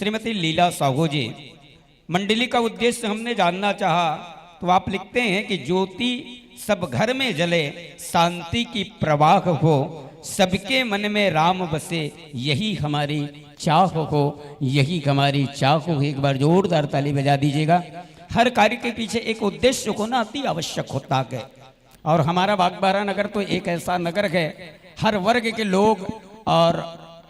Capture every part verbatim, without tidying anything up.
श्रीमती लीला साहू जी, मंडली का उद्देश्य हमने जानना चाहा, तो आप लिखते हैं कि ज्योति सब घर में जले, शांति की प्रवाह हो, सबके मन में राम बसे, यही हमारी चाह हो, यही हमारी चाह हो। एक बार जोरदार ताली बजा दीजिएगा। हर कार्य के पीछे एक उद्देश्य होना अति आवश्यक होता है। और हमारा बागबारा नगर तो एक ऐसा नगर है, हर वर्ग के लोग और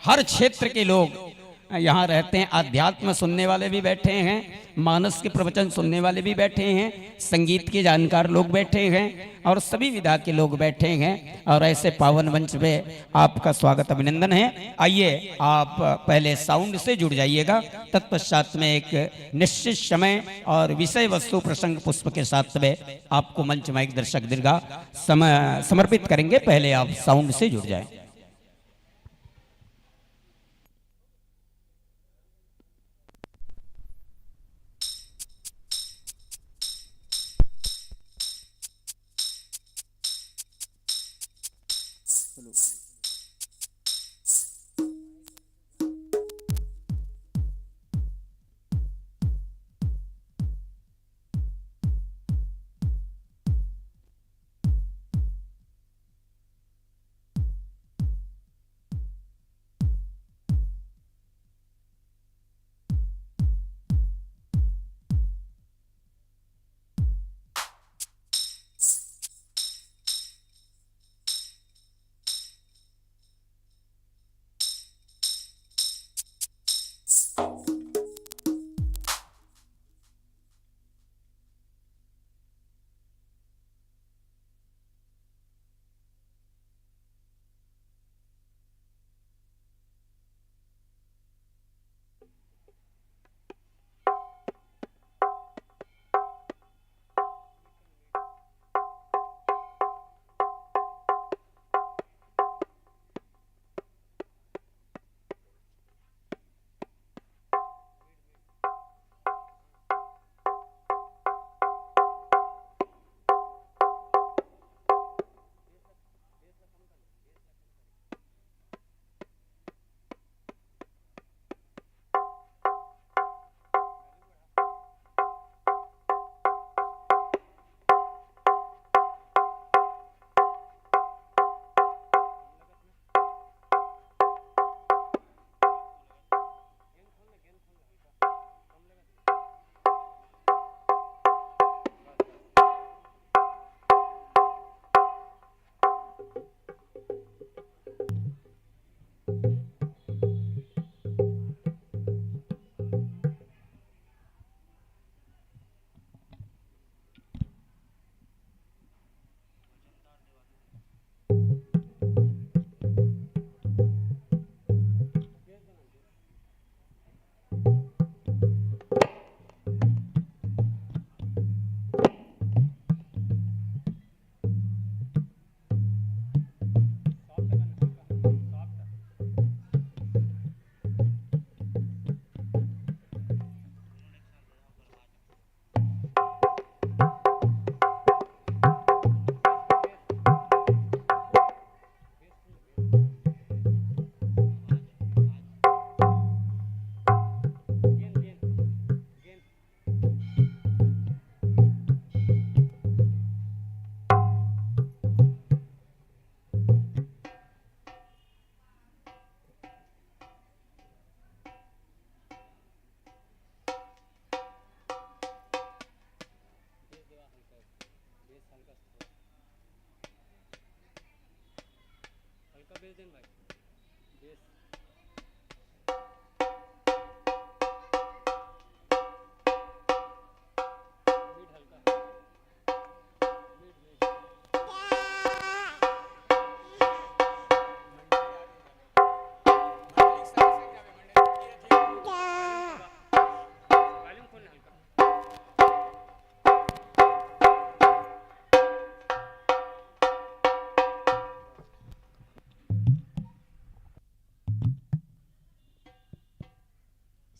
हर क्षेत्र के लोग यहाँ रहते हैं। अध्यात्म सुनने वाले भी बैठे हैं, मानस के प्रवचन सुनने वाले भी बैठे हैं, संगीत के जानकार लोग बैठे हैं और सभी विधा के लोग बैठे हैं। और ऐसे पावन मंच पे आपका स्वागत, अभिनंदन है। आइए, आप पहले साउंड से जुड़ जाइएगा, तत्पश्चात में एक निश्चित समय और विषय वस्तु प्रसंग पुष्प के साथ में आपको मंच माइक दर्शक दीर्घा सम-, समर्पित करेंगे। पहले आप साउंड से जुड़ जाएं।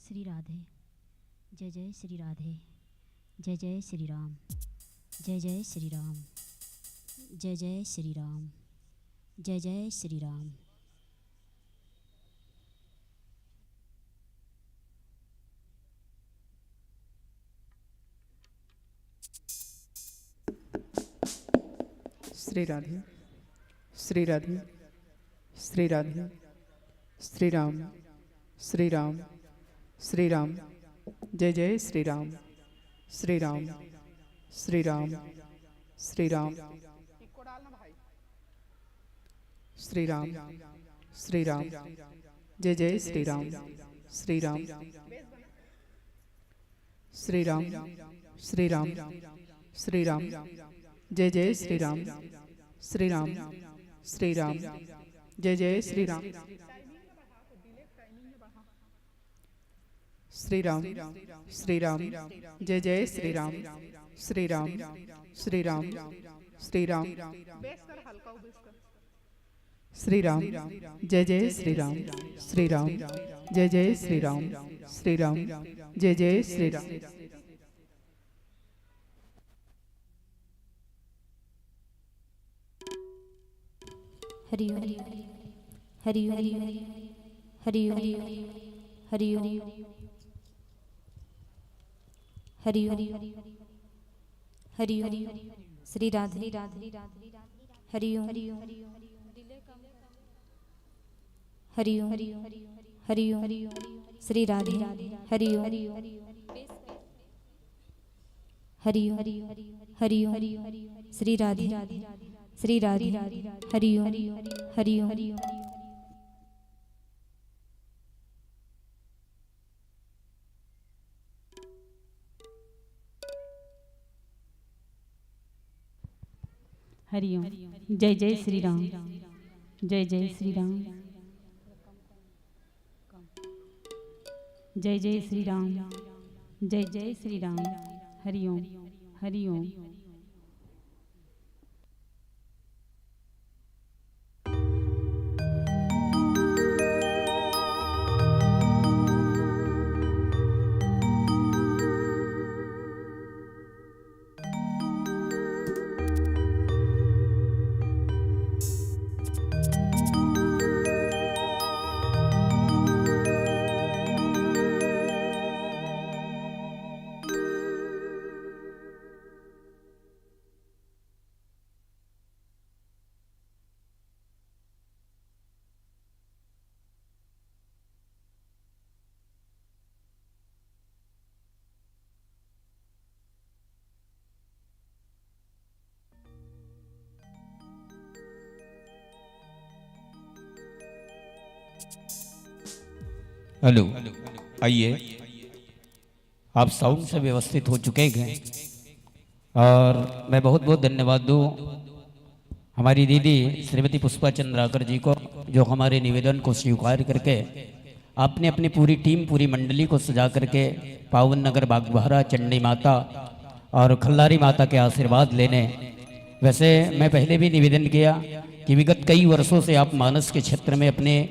श्री राधे। जय जय श्री राधे। जय जय श्री राम। जय जय श्री राम। जय जय श्री राम। जय जय श्री राम। श्री राधे, श्री राधे, श्री राधे, श्री राम, श्री राम, श्री राम, जय जय श्री राम, श्री राम, श्री राम, श्री राम, श्री राम, श्री राम, जय जय श्री राम, श्री राम, श्री राम, श्री राम, श्री राम, जय जय श्री राम, श्री राम, श्री राम, जय जय श्री राम, श्री राम, श्री राम, जय जय श्री राम, श्री राम, श्री राम, श्री राम, श्री राम, जय जय श्री राम, श्री राम, जय जय श्री राम, श्री राम, जय जय श्री राम। हरि ओम, हरि ओम, हरि ओम, हरि ओम, हरि ओम, हरि ओम, श्री राधे, हरि ओम, हरि ओम, हरि ओम, श्री राधे, हरि ओम, हरि ओम, हरि ओम, श्री राधे, श्री राधे, हरि ओम, हरि ओम। हरि ओम। जय जय श्री राम, जय जय श्री राम, जय जय श्री राम, जय जय श्री राम। हरि ओम, हरि ओम। हेलो, आइए, आप साउंड से व्यवस्थित हो चुके हैं। और मैं बहुत बहुत धन्यवाद दूँ हमारी दीदी श्रीमती पुष्पा चंद्राकर जी को, जो हमारे निवेदन को स्वीकार करके आपने अपनी पूरी टीम, पूरी मंडली को सजा करके पावन नगर बागबाहरा चंडी माता और खल्लारी माता के आशीर्वाद लेने। वैसे मैं पहले भी निवेदन किया कि विगत कई वर्षों से आप मानस के क्षेत्र में अपने,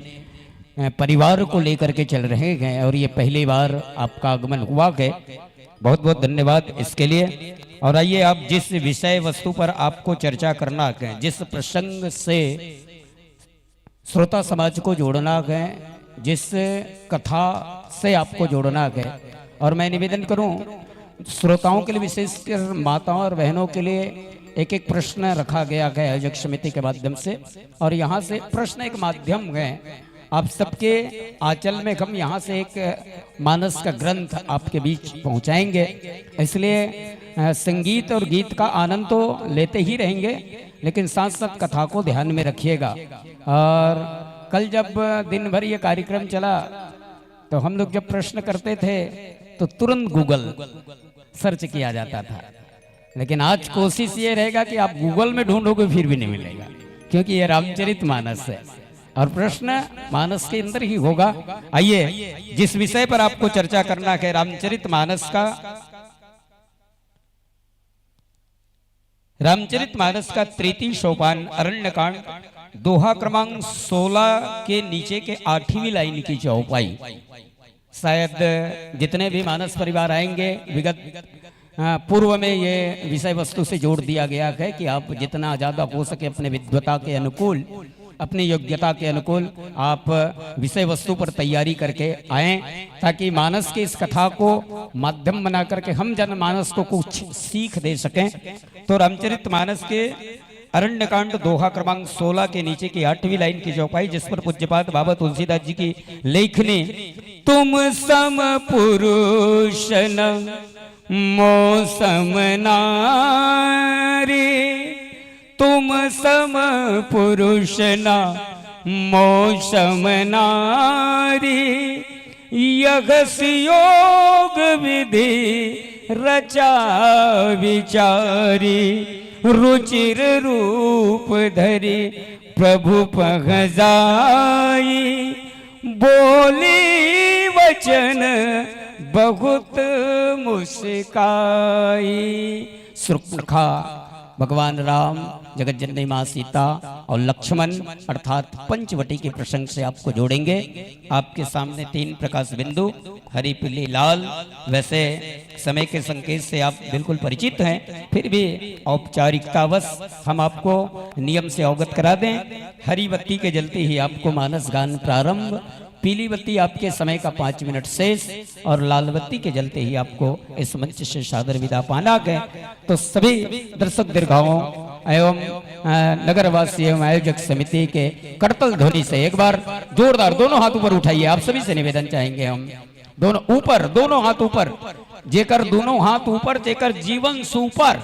अ, परिवार को लेकर के चल रहे हैं और ये पहली बार आपका आगमन हुआ है। बहुत बहुत धन्यवाद इसके लिए। और आइए, आप जिस विषय वस्तु पर आपको चर्चा करना है, जिस प्रसंग से श्रोता समाज को जोड़ना है, जिस कथा से आपको जोड़ना है, और मैं निवेदन करूं, श्रोताओं के लिए, विशेषकर माताओं और बहनों के लिए एक एक प्रश्न रखा गया है आयोजक समिति के माध्यम से, और यहाँ से प्रश्न एक माध्यम है आप सबके आंचल में। हम यहाँ से एक मानस का ग्रंथ आपके बीच पहुँचाएंगे, इसलिए, अ, संगीत और गीत का आनंद तो लेते ही रहेंगे, लेकिन साथ साथ कथा को ध्यान में रखिएगा। और कल जब दिन भर ये कार्यक्रम चला, तो हम लोग जब प्रश्न करते थे, तो तुरंत Google search किया जाता था। लेकिन आज कोशिश ये रहेगा कि आप Google में ढूंढोगे, फिर भी नहीं मिलेगा, क्योंकि ये रामचरित मानस है और प्रश्न मानस के अंदर ही होगा। आइए, जिस विषय पर आपको चर्चा करना है, रामचरित मानस का, रामचरित मानस का तृतीय सोपान अरण्यकांड, दोहा क्रमांक सोलह के नीचे के आठवीं लाइन की चौपाई। शायद जितने भी मानस परिवार आएंगे, विगत, अ, पूर्व में ये विषय वस्तु से जोड़ दिया गया है कि आप जितना ज़्यादा हो सके अपने विद्वता के अनुकूल, अपनी योग्यता के अनुकूल आप विषय वस्तु पर तैयारी करके आएं, ताकि मानस की इस कथा को माध्यम बना करके हम जनमानस को कुछ सीख दे सकें। तो रामचरित मानस के अरण्यकांड दोहा क्रमांक सोलह के नीचे की आठवीं लाइन की चौपाई, जिस पर पूज्यपाद बाबा तुलसीदास जी की लेखनी, "तुम सम पुरुष न मो सम नारी, तुम सम पुरुष न मो सम नारी, यह योग विधि रचा विचारी, रुचिर रूप धरि प्रभु पह जाई, बोली वचन बहुत मुस्काई।" शूर्पणखा, भगवान राम, जगत जननी माँ सीता और लक्ष्मण अर्थात पंचवटी के प्रसंग से आपको जोड़ेंगे। आपके सामने तीन प्रकाश बिंदु, हरी, पीली, लाल। वैसे समय के संकेत से आप बिल्कुल परिचित हैं, फिर भी औपचारिकतावश हम आपको नियम से अवगत करा दें। हरी बत्ती के जलते ही आपको मानस गान प्रारंभ, पीली बत्ती आपके समय का पाँच मिनट शेष और लाल बत्ती के जलते ही आपको इस मंच से सादर विदा पाना है। तो सभी दर्शक दीर्घाओं एवं, अ, नगरवासी एवं आयोजक समिति के करताल ध्वनि से एक बार जोरदार दोनों हाथ ऊपर उठाइए। आप सभी से निवेदन चाहेंगे हम, दोनों ऊपर, दोनों हाथ ऊपर, जेकर दोनों हाथ ऊपर, जेकर जीवन सुपर।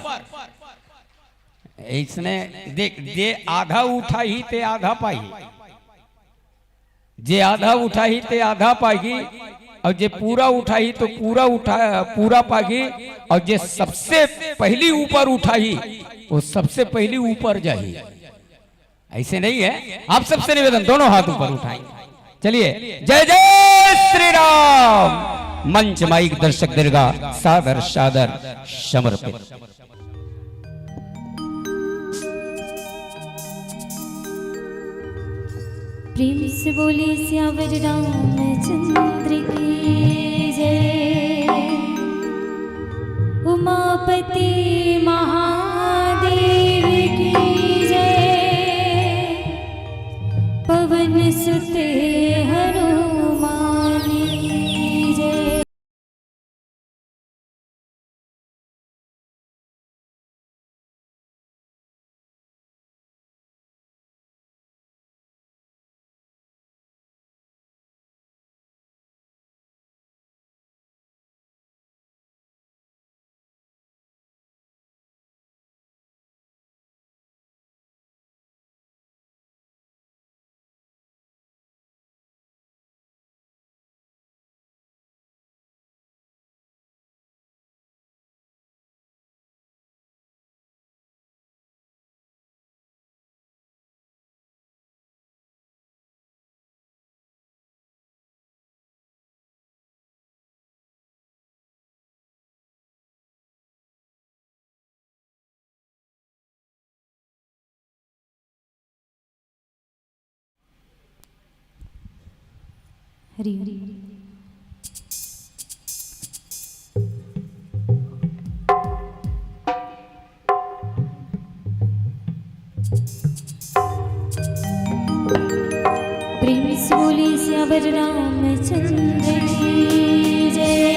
इसने देख, जे आधा उठाही ते आधा पाही, जे आधा उठाही ते आधा पाही, और जे पूरा उठाही तो पूरा उठा, पूरा पाही, और जे सबसे पहली ऊपर उठाही वो सबसे पहली ऊपर जाही। ऐसे नहीं है, आप सबसे निवेदन, दोनों हाथ ऊपर उठाएं। चलिए, जय जय श्री राम। मंच माइक दर्शक दीर्घा सादर सादर समर्पित। प्रेम से बोले सियावर रामचंद्र की जय, उमापति महादेव की जय, पवन सुत हनुमान की जय। हरि हरि। प्रेम से बोले सियावर रामचंद्र की जय।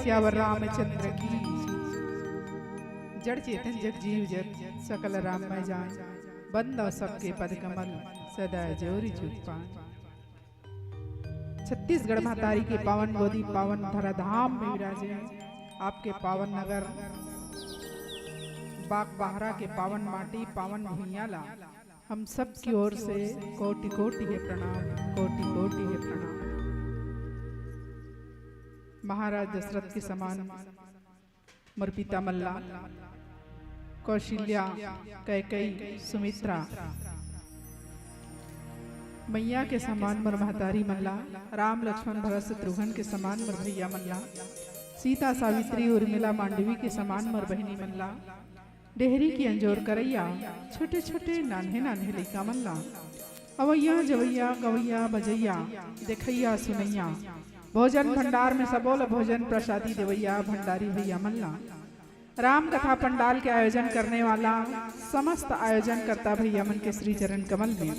सियावर रामचंद्र की। जड़ चेतन जग जीव जत, सकल राममय जान। बंदव सबके पद कमल, सदा जोरि जुग पान। छत्तीसगढ़ महतारी के पावन गोदी, पावन धराधाम में विराजे आपके पावन नगर बागबाहरा के पावन माटी, पावन भुइयां ला हम सब की ओर से कोटि कोटि हे प्रणाम, कोटि कोटि हे प्रणाम। महाराज दशरथ के समान मोर पिता मन ला, कौशल्या, कैकई, सुमित्रा, मैया के समान मोर महतारी मन ला, राम लक्ष्मण भरत शत्रुघ्न के समान मोर भैया मन ला, सीता सावित्री उर्मिला मांडवी के समान मोर बहिनी मन ला, डेहरी के अंजोर करइया छोटे छोटे नान्हे नान्हे लइका मन ला, अवइया जवइया गवइया बजइया, देखइया सुनइया, भोजन भंडार में सबो ल भोजन प्रसादी देवइया भंडारी भैया मन ला, राम कथा पंडाल के आयोजन करने वाला समस्त आयोजनकर्ता भैया मन के श्री चरण कमल में,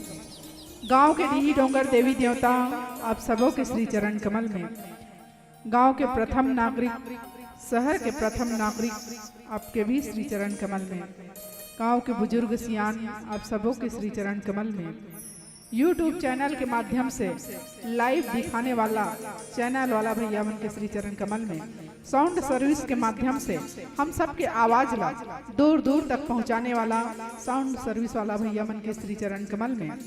गांव के डीही डोंगर देवी देवता आप सबो के श्री चरण कमल में, गांव के प्रथम नागरिक, शहर के प्रथम नागरिक आपके भी श्री चरण कमल में, गांव के बुजुर्ग सियान आप सबो के श्री चरण कमल में, YouTube चैनल के माध्यम से लाइव दिखाने वाला चैनल वाला भैया मन के श्री चरण कमल में, साउंड सर्विस के माध्यम से हम सबके आवाज ला दूर दूर तक पहुंचाने वाला साउंड सर्विस वाला भैया मन के श्री चरण कमल में,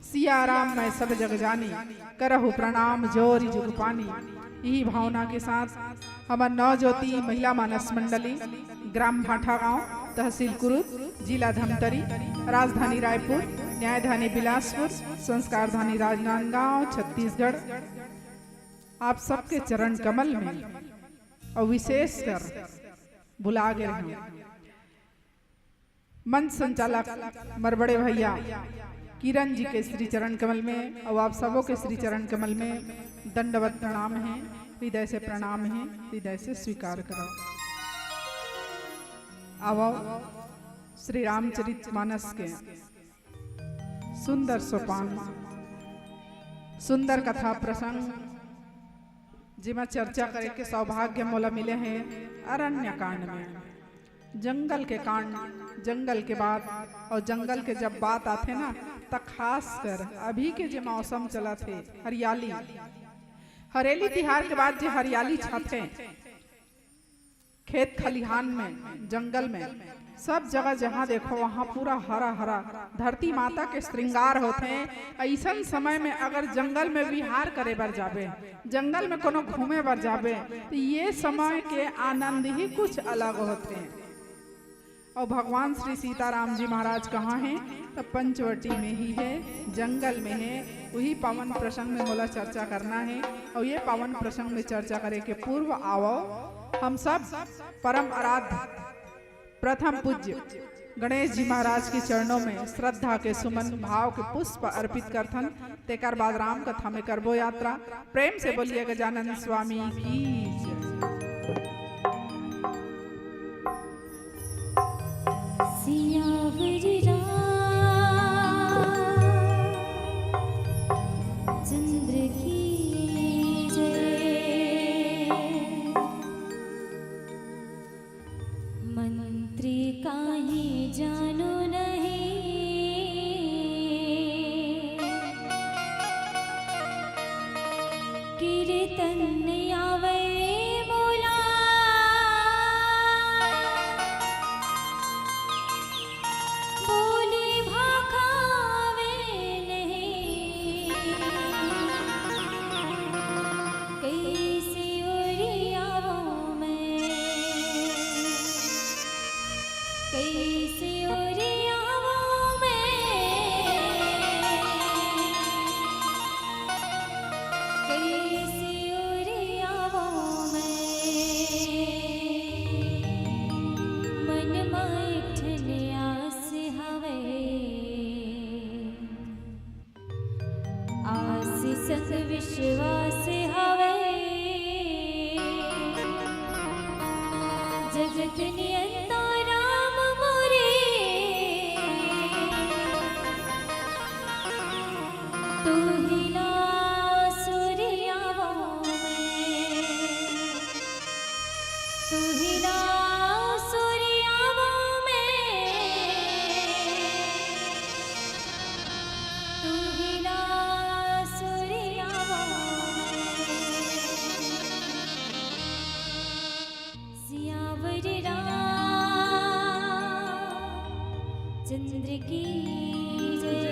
सिया राम मैं सब जग जानी, करहु प्रणाम जोरि जुग पानी। यही भावना के साथ हमर नवज्योति महिला मानस मंडली, ग्राम भाठा गांव, तहसील कुरुद, जिला धमतरी, राजधानी रायपुर, न्यायधानी बिलासपुर, संस्कारधानी राजनांदगांव, छत्तीसगढ़, आप सबके चरण कमल में और विशेषकर भुला गए हैं मंच संचालक मोर बड़े भैया किरण जी के श्री चरण कमल में और आप सबों के श्री चरण कमल में दंडवत प्रणाम है, हृदय से प्रणाम है, हृदय से स्वीकार करो। आवो श्री रामचरित मानस के सुंदर सोपान, सुंदर कथा प्रसंग, जेमा चर्चा करे के सौभाग्य मोला मिले हे अरण्य कांड में। जंगल के कांड, जंगल के बात, और जंगल के जब बात आथे ना, त खास कर अभी के जे मौसम चलत हे, हरियाली, हरेली तिहार के बाद जे हरियाली छाथे, खेत खलिहान में, जंगल में, सब जगह जहाँ देखो वहाँ पूरा हरा हरा, धरती माता के श्रृंगार होथे। अइसन समय में अगर जंगल में विहार करे बर जाबे, जंगल में कोनो घूमे बर जाबे, तो ये समय के आनंद ही कुछ अलग होथे। और भगवान श्री सीताराम जी महाराज कहाँ हैं? तो पंचवटी में ही है, जंगल में है। वही पावन प्रसंग में मोला चर्चा करना है। और ये पावन प्रसंग में चर्चा करे के पूर्व आवो हम सब परम आराध्य प्रथम पूज्य गणेश जी महाराज के चरणों में श्रद्धा के सुमन, भाव के पुष्प अर्पित करथन। तेकर बाद राम कथा में करबो यात्रा। प्रेम से बोलिए गजानन स्वामी की जय। सियावर रामचंद्र की जय। मंत्री काहे जानो नहीं, कीर्तन आवे मोला, बोली भाखावे नहीं। कैसे ओरियावो मैं, कैसे ओरियावो मैं, कैसे ओरियावो मैं। मन मा एक ठन आस हवे, आस संग विश्वास हवे। जगत नियंता राम मोरे, तू ही ला सूर्यावो मैं। तू ही ना सूर्यावा में, तू ही ना सूर्यावा में। सियावर रामचंद्र की जय।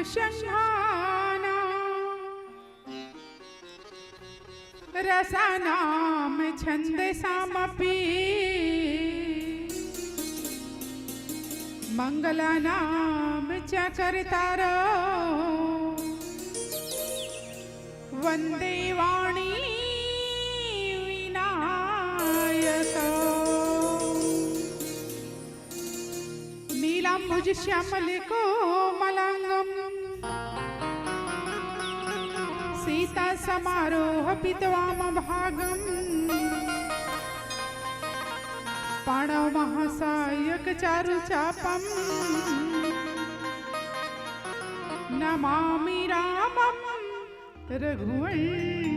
शंखाना रसानाम छंदसामपि मंगलानाम च कर्तारो वंदे वाणी विनायक। नीलांबुज श्यामल कोमलांगम सीता समारोह पितवाम भागम पाणव महासायक चारु चापम नमामि रामम रघुवंशनाथम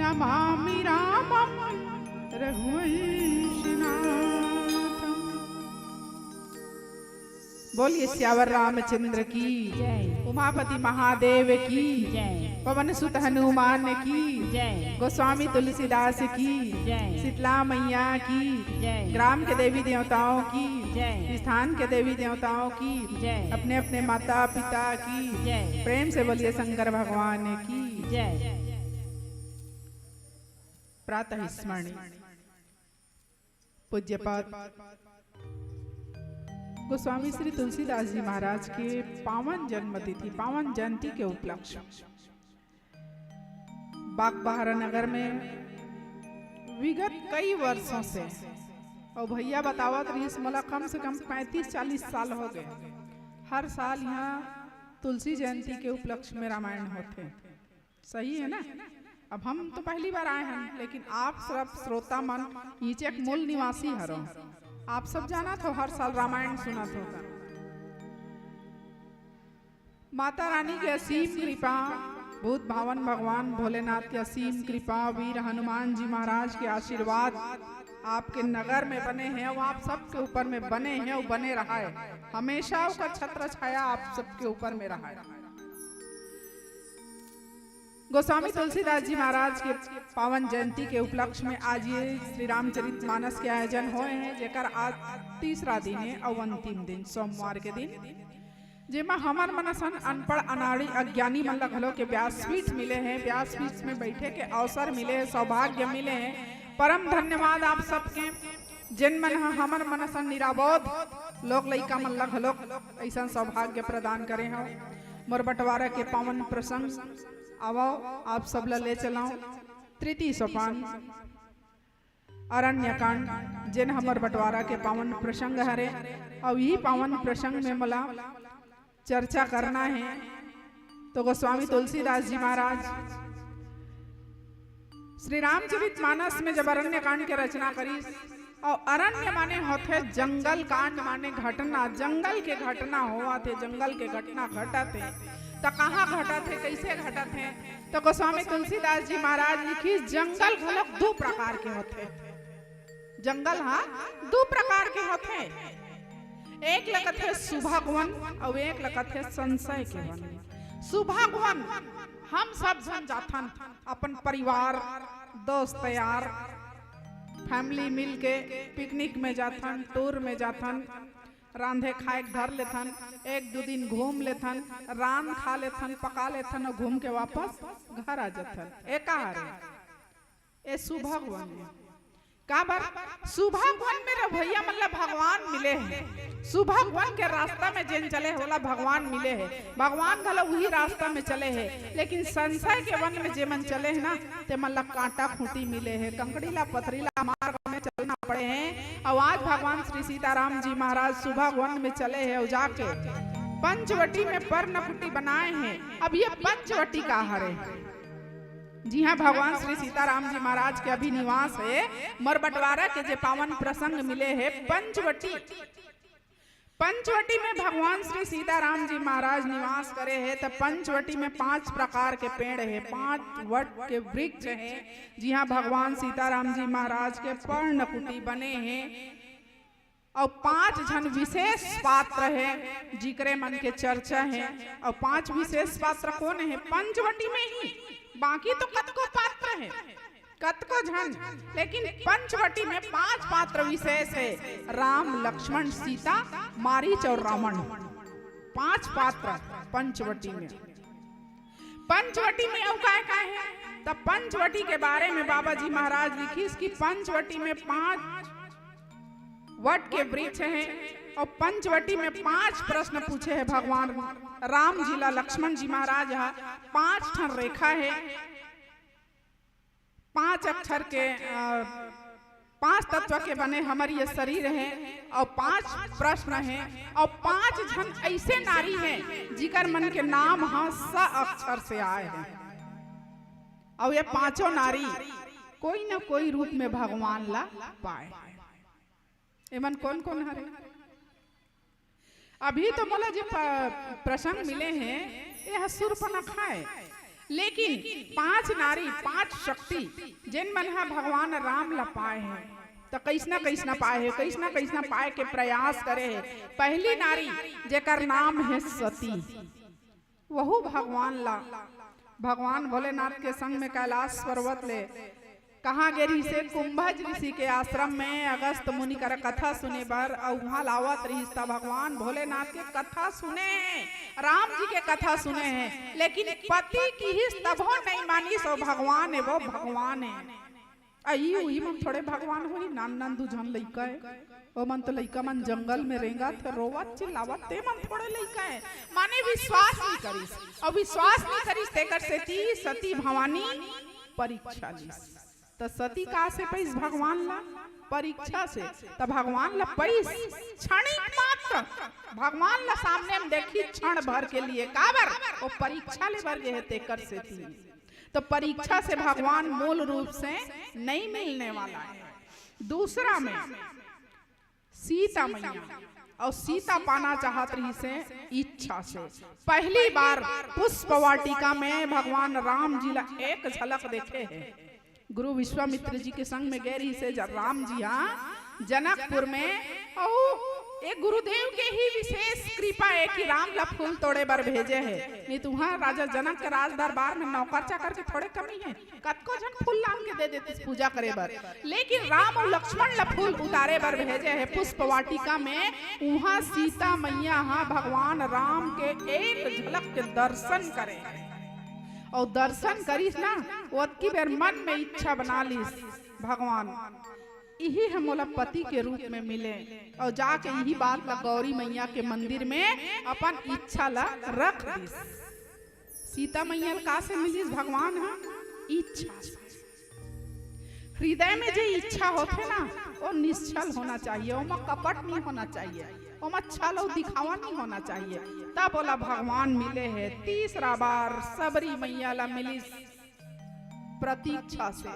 नमामि रामम रघुवंशनाथम। बोलिए सियावर रामचंद्र की, जय। उमापति महादेव की, जय। पवन सुत हनुमान की, जय। गोस्वामी तुलसीदास की, जय। शीतला मैया की, जय। ग्राम के देवी देवताओं की, जय। स्थान के देवी देवताओं की, जय। अपने अपने माता पिता की, जय। प्रेम से बोलिए शंकर भगवान की। जय। प्रातः स्मरणी। पूज्यपाद गोस्वामी श्री तुलसीदास जी महाराज के पावन जन्म तिथि, पावन जयंती के उपलक्ष्य बागबाहरा नगर में विगत कई वर्षों से, और भैया बतावत रहिस मोला, कम से कम पैंतीस चालीस साल हो गए, हर साल यहाँ तुलसी जयंती के उपलक्ष्य में रामायण होथे। सही है ना? अब हम तो पहली बार आए हैं, लेकिन आप सब श्रोता मन नीचे के मूल निवासी हरो, आप सब जानत हो, हर साल रामायण सुनत हो। माता रानी के असीम कृपा, भूत भावन भगवान भोलेनाथ के असीम कृपा, वीर हनुमान जी महाराज के आशीर्वाद आपके नगर में बने हैं, वो आप सबके ऊपर में बने हैं, वो बने रहा है, हमेशा उसका छत्र छाया आप सबके ऊपर में रहा है। गोस्वामी तुलसीदास जी महाराज के पावन जयंती के उपलक्ष्य में आज ये श्री रामचरित मानस के आयोजन होए हैं, जेकर आज तीसरा दिन है और अंतिम दिन सोमवार के दिन, जेमा हमर मन असन अनपढ़ अनाड़ी अज्ञानी मन ल घलो के व्यासपीठ मिले हैं, व्यासपीठ में बैठे के अवसर मिले हैं, सौभाग्य मिले हैं। परम धन्यवाद आप सबके, जेन मन ह हमर मन असन निराबोध लोग लइका मन ल घलो अइसन सौभाग्य प्रदान करे हो। मोर बंटवारा के पावन प्रसंग आवो, आप सब ला ले चलाओ। तृतीय सोपान अरण्यकांड, जेन हमर बंटवारा के पावन प्रसंग हरे, अउ इही पावन प्रसंग में मोला चर्चा करना है। तो गोस्वामी तुलसीदास जी महाराज श्री रामचरित मानस में जब अरण्यकांड के रचना करिस, अउ अरण्य माने होथे जंगल, कांड माने घटना, जंगल के घटना होवत हे, जंगल के घटना घटत हे, त कहाँ घटत हे, कइसे घटत हे? त गोस्वामी तुलसीदास जी महाराज लिखिस, जंगल घलोक दू प्रकार के होथे। जंगल हा दू प्रकार के होथे, एक ल कथे सुभग वन अउ एक ल कथे संशय के वन। सुभग वन हम सब झन जाथन, अपन परिवार, दोस्त यार, फैमिली मिल के पिकनिक में जाथन, टूर में जाथन, रांधे खाए के धर लेथन, एक दू दिन घूम लेथन, रांध खा लेथन, पका लेथन अउ घूम के वापस घर आ जाथन। ए का हरे? ए सुभग वन ए। काबर? सुभग वन में रे भैया मन ला भगवान मिले हे। सुभग वन के रास्ता में जेन चले हे, ओला भगवान मिले हे। भगवान घलो उही रास्ता में चले हे, लेकिन संशय के वन में जेमन चले हे ना, तेमन ला कांटा खूंटी मिले हे, कंकड़ी ला पथरीला मार्ग में चलना पड़े हे। अउ आज भगवान श्री सीताराम जी महाराज सुभग वन में चले हे अउ जाके पंचवटी में पर्णकुटी बनाए हे। अब ये पंचवटी का हरे? जिहां भगवान श्री सीताराम जी महाराज के अभी निवास हे, मोर बंटवारा के जे पावन प्रसंग मिले हे पंचवटी। पंचवटी में भगवान श्री सीताराम जी महाराज निवास करे हे, त पंचवटी में पांच प्रकार के पेड़ हे, पांच वट के वृक्ष हे, जिहां भगवान सीताराम जी महाराज के पर्णकुटी बने हे। अउ पांच झन विशेष पात्र हे, जिकरे मन के चर्चा हे। अउ पांच विशेष पात्र कोन हे? पंचवटी में ही, बाकी तो कतको पात्र हे, कतको झन, लेकिन पंचवटी में पांच पात्र विशेष हे: राम, लक्ष्मण, सीता, मारीच अउ रावण। पांच पात्र पंचवटी में। पंचवटी में अउ काय काय हे? त पंचवटी के बारे में बाबा जी महाराज लिखिस कि पंचवटी में पांच वट के वृक्ष हे अउ पंचवटी में पांच प्रश्न पूछे हे भगवान राम जी ला लक्ष्मण जी महाराज ह। पांच ठन रेखा हे, पांच अक्षर के, अ, पांच तत्व के बने हमर ये शरीर हे अउ पांच प्रश्न हे अउ पांच झन ऐसे नारी हे जिकर मन के नाम ह स अक्षर से आए हे। अउ ये पांचों नारी कोई न कोई रूप में भगवान ला पाए हे। एमन कोन कोन हरे? अभी तो मोला जो प-, प्रसंग मिले हे, ये ह सूर्पनखा हे, लेकिन पांच नारी, पांच शक्ति, जेन मन ह भगवान राम ला पाए हे, त कइसना कइसना पाए हे, कइसना कइसना पाए के प्रयास करे हे। पहली नारी, जेकर नाम हे सती, वहू भगवान ला, भगवान भोलेनाथ के संग में कैलाश पर्वत ले कहाँ गे रिहिसे? कुंभज ऋषि के आश्रम में अगस्त मुनि कर कथा सुने बर, अउ उहाँ लावत रिहिस त भगवान भोलेनाथ के कथा सुने हे, राम जी के कथा सुने हे, लेकिन पति किहिस तभो नइ मानिस। ओ भगवान हे, वो भगवान हे। अई उही मन थोड़े भगवान होही, नान नान दू झन लइका हे, ओ मन तो लइका मन जंगल में रेंगत हे, रोवत चिल्लावत, ते मन थोड़े लइका हे। माने विश्वास नइ करिस, अउ विश्वास नइ करिस, तेकर सेती सती भवानी परीक्षा लिस। त सती का से पइस भगवान ला? परीक्षा से। त भगवान ला पइस क्षणिक मात्र, भगवान ला सामने में देखिस क्षण भर के लिए, काबर? ओ परीक्षा ले बर गे हे, तेकर सेती। त परीक्षा से भगवान मूल रूप से नइ मिलने वाला हे। दूसरा में सीता मैया, अउ सीता पाना चाहत रिहिसे इच्छा से। पहली बार पुष्प वाटिका में भगवान राम जी ला एक झलक देखे हे। गुरु विश्वामित्र जी के संग में गे रिहिसे ज-, राम जी हा जनकपुर में, अउ ए गुरुदेव के ही विशेष कृपा हे कि राम ला फूल तोड़े बर भेजे हे, नइ त उहाँ राजा जनक के राज दरबार में नौकर चाकर के थोड़े कमी हे। कतको झन फूल लान के दे देतिस पूजा करे बर, लेकिन राम अउ लक्ष्मण ला फूल उतारे बर भेजे हे पुष्प वाटिका में। उहाँ सीता मैया हा भगवान राम के एक झलक के दर्शन करे, अउ दर्शन करिस ना, ओतकी बेर मन में इच्छा बना लिस, भगवान, इही ह मोला पति के रूप में मिले, अउ जाके इही बात ला गौरी मैया के मंदिर में अपन इच्छा ला रख दिस। सीता मैया ल का से मिलिस भगवान ह? इच्छा से। हृदय में जे इच्छा होथे ना, वो निश्छल होना चाहिए, ओमा कपट नहीं होना चाहिए, ओमा छल अउ दिखावा नहीं होना चाहिए। तब ओला भगवान मिले हे। तीसरा बार सबरी मैया ला मिलिस प्रतीक्षा से।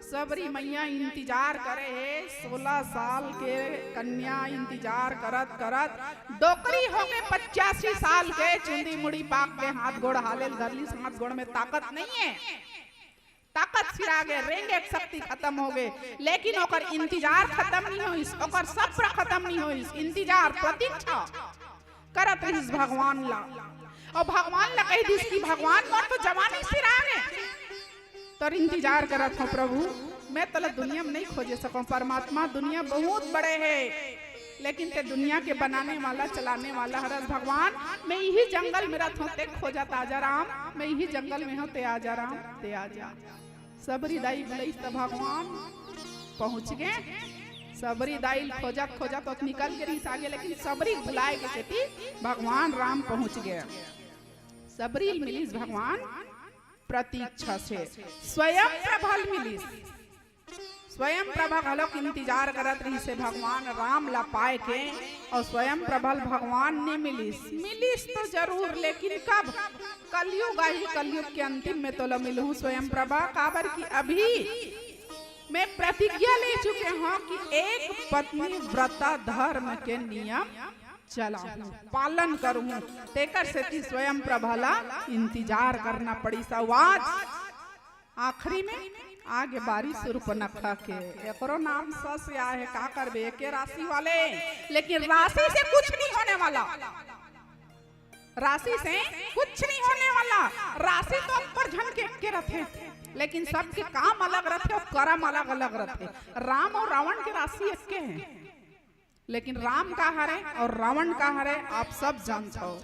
सबरी मैया इंतजार करे हे, सोलह साल के कन्या इंतजार करत करत डोकरी होके पचासी साल के चुंदी मुड़ी पाक के हाथ गोड़ हाले ल धरलिस, हाथ गोड़ में ताकत नहीं है, ताकत सिरा गे, रेंगे के शक्ति खत्म हो गे, लेकिन ओकर इंतजार खत्म नहीं होइस, ओकर सब्र खत्म नहीं होइस, इंतजार प्रतीक्षा करत रहिस भगवान ला। अउ भगवान ला कहि दिस कि भगवान, मोर तो जवानी सिरा गे, तोर इंतजार करत हंव प्रभु, मैं तोला दुनिया में नहीं खोजे सकंव। परमात्मा, दुनिया बहुत बड़े हे, लेकिन ते दुनिया के बनाने वाला, चलाने वाला हरस भगवान। मैं इही जंगल में रथंव, ते खोजत आजा राम, मैं इही जंगल में हंव, ते आजा राम, ते आजा। सबरी दाई बुलाइस त भगवान पहुंच गे। सबरी दाई ल खोजत खोजत ओत निकल गे रिहिस आगे, लेकिन सबरी बुलाए के सेती भगवान राम पहुंच गे। सबरी ल मिलिस भगवान प्रतीक्षा से, स्वयं प्रभा ल मिलिस। स्वयं प्रभा घलोक इंतजार करत रिहिसे भगवान राम ला पाए के, अउ स्वयं प्रभा ल भगवान नइ मिलिस। मिलिस तो जरूर, लेकिन कब? कलयुग आही, कलयुग के अंतिम में तोला मिलहूं स्वयं प्रभा, काबर कि अभी मैं प्रतिज्ञा ले चुके हंव कि एक पत्नी व्रता धर्म के नियम चलाहूं, पालन करहूं। तेकर सेती स्वयं प्रभा ला इंतजार करना पड़िस। अउ आज आखिरी में आगे बारी सुर्पनखा के, एकरो नाम स से आए हे, का करबे, एके राशि वाले, लेकिन राशि से कुछ नहीं होने वाला, राशि से कुछ नहीं होने वाला। राशि तो अब्बड़ झन के एके रथे, लेकिन सबके काम अलग रथे अउ करम अलग-अलग रथे। राम अउ रावण के राशि एके हे, लेकिन राम का हरे अउ रावण का हरे, आप सब जानथव।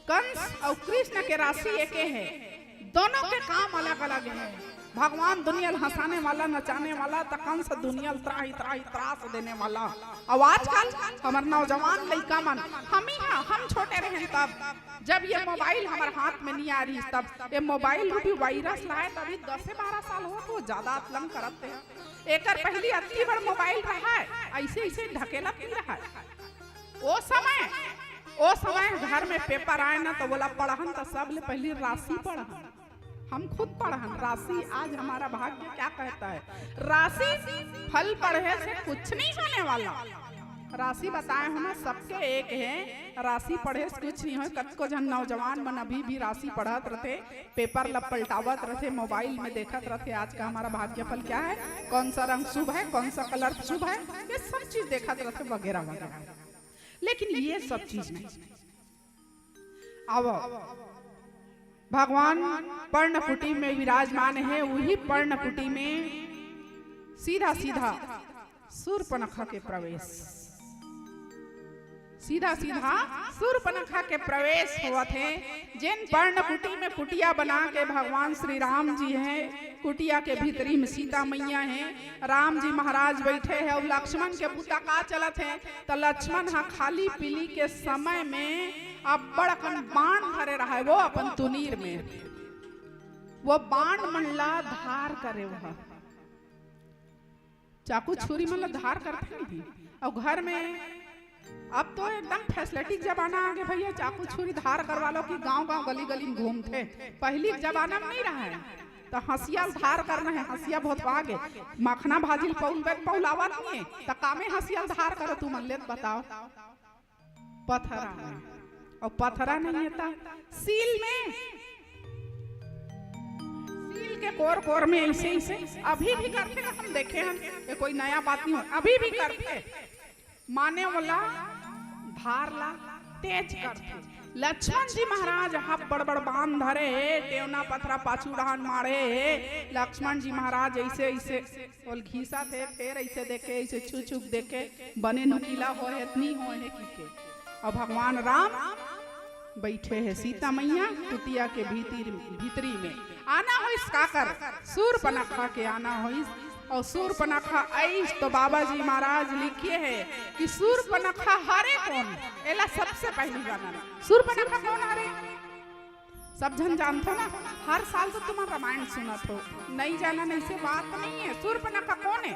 कंस अउ कृष्ण के राशि एके हे, दोनों के काम अलग-अलग हे। भगवान दुनिया ल हंसाने वाला, नचाने वाला, त कंस दुनिया ल त्राहि त्राहि त्रास देने वाला। अउ आजकल हमर नौजवान लइका मन, हम ही हा, हम छोटे रहेन तब, जब ये मोबाइल हमर हाथ में नइ आय रिहिस तब, ये मोबाइल रूपी वायरस ल आय, तभी दसे बारह साल होत हो, जादा अतलंग करत हे। एकर पहिली अतकी बड़ मोबाइल रहय, अइसे अइसे ढकेलत नइ रहय। ओ समय, ओ समय घर में पेपर आय ना, त ओला पढ़न, त सबले पहिली राशि पढ़न। हम खुद पढ़न राशि, आज हमारा भाग्य क्या कहता है। राशि फल पढ़े से कुछ नहीं होने वाला। राशि बताए हो ना, सबके एक हे, राशि पढ़े से कुछ नहीं होय। कतको झन नौजवान मन अभी भी राशि पढ़त रथे, पेपर ल पलटावत रथे, मोबाइल में देखत रथे, आज का हमारा भाग्यफल क्या है, कौन सा रंग शुभ है, कौन सा कलर शुभ है, ये सब चीज देखत रथे, वगैरह वगैरह। लेकिन ये सब चीज नहीं। आवो, भगवान पर्णकुटी में विराजमान हे, उही पर्णकुटी में सीधा सीधा सूर्पनखा के प्रवेश, सीधा सीधा सूर्पनखा के प्रवेश होवत हे। जेन पर्णकुटी में कुटिया बना के भगवान श्री राम जी हे, कुटिया के भीतरी में सीता मैया हे, राम जी महाराज बइठे हे अउ लक्ष्मण के बुता का चलत हे, त लक्ष्मण ह खाली पीली के समय में अब्बड़ अकन बाण धरे रहय, वो अपन तुनीर में, वो बाण मन ला धार करे, वो चाकू छुरी मन ला धार करथे नहीं। अउ घर में अब तो एकदम फैसिलिटी के जमाना आ गे भैया, चाकू छुरी धार करवा लो कि गांव गांव गली गली में घूमथे। पहिली के जमाना में नइ रहय, त हंसिया ल धार करना हे, हंसिया भोतवा गे, मखना भाजी ल पउलबे त पउलावत नइ हे, त कामे हंसिया ल धार करो तुमन ले, बताओ। पथरा में, अउ पथरा नइ हे त सील में, सील के कोर कोर में अइसे अइसे अभी भी करथे, हम देखे हन, ये कोई नया बात नइ हो, अभी भी करथे। माने ओला धार ला तेज करथे। लक्ष्मण जी महाराज ह बड़ बड़ बाण धरे हे, टेवना पथरा पाछू डहान मारे हे। लक्ष्मण जी महाराज अइसे अइसे ओल घिसत हे, फेर अइसे देखे, अइसे छू छू के देखे, बने नुकीला होय हे त नइ होय हे कहिके। अउ भगवान राम बइठे हे सीता मैया कुटिया के भीतर, भीतरी में। आना होइस काकर? सूर्पनखा के आना होइस। अउ सूर्पनखा आइस तो बाबा जी महाराज लिखे हे कि सूर्पनखा हरे कोन? एला सबसे पहिली जानना। सूर्पनखा कोन हरे? सब झन जानथो ना, हर साल तो तुमन रामायण सुनत हो, नइ जानन अइसे बात नइ हे। सूर्पनखा कोन हे?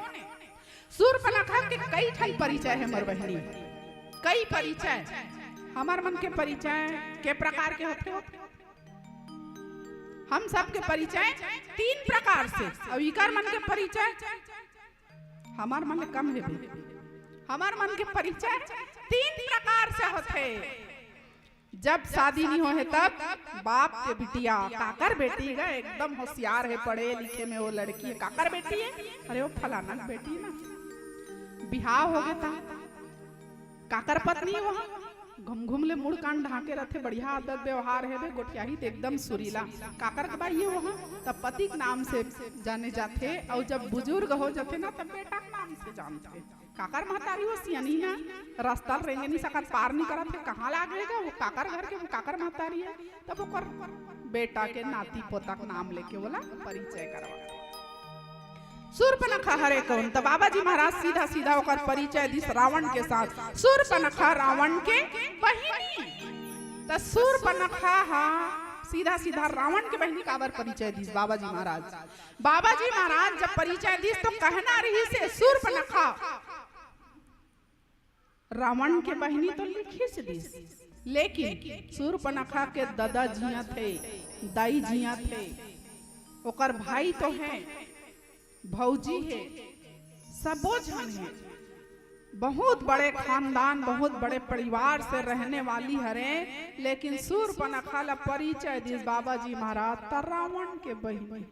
सूर्पनखा के कई ठन परिचय हे मोर बहिनी, कई परिचय। हमर मन के परिचय के प्रकार के होथे? हम सब के परिचय तीन प्रकार से, अउ इकर मन के परिचय हमर मन ले कम हे बे। हमर मन के परिचय तीन प्रकार से होथे। जब शादी नइ होहे तब बाप के बिटिया, काकर बेटी गा, एकदम होशियार हे, पढ़े लिखे में वो लड़की हे, काकर बेटी हे? अरे वो फलाना के बेटी ना। बिहाव होगे त काकर पत्नी वो? घुम घुम ले मुड़ कान ढांके रथे, बढ़िया आदत व्यवहार हे बे, गोठियाही त एकदम सुरीला। काकर के बाई हे वो? तब पति के नाम से जाने जाथे, अउ जब बुजुर्ग हो जाथे ना, तब बेटा के नाम से जानथे। काकर महतारी वो सियानी ना, रस्ता ल रेंगे नइ सकत, पार नइ करत हे, कहाँ लागे गा वो? काकर घर के, वो काकर महतारी हे? तब ओकर बेटा के नाती पोता के नाम लेके ओला परिचय करवा। सूर्पनखा हरे कोन? त बाबा जी महाराज सीधा सीधा ओकर परिचय दिस रावण के साथ। सूर्पनखा रावण के बहिनी। त सूर्पनखा हा सीधा सीधा रावण के बहिनी काबर परिचय दिस बाबा जी महाराज? बाबा जी महाराज जब परिचय दिस तो कहना रिहिस हे सूर्पनखा रावण के बहिनी तो लिखिस दिस, लेकिन सूर्पनखा के ददा जियत हे, दाई जियत हे, ओकर भाई तो हे, भौजी हे, सबो झन हे। बहुत बड़े खानदान, बहुत बड़े परिवार से रहने वाली हरे, लेकिन सूर्पनखा ला परिचय दिस बाबा जी महाराज त रावण के बहिनी।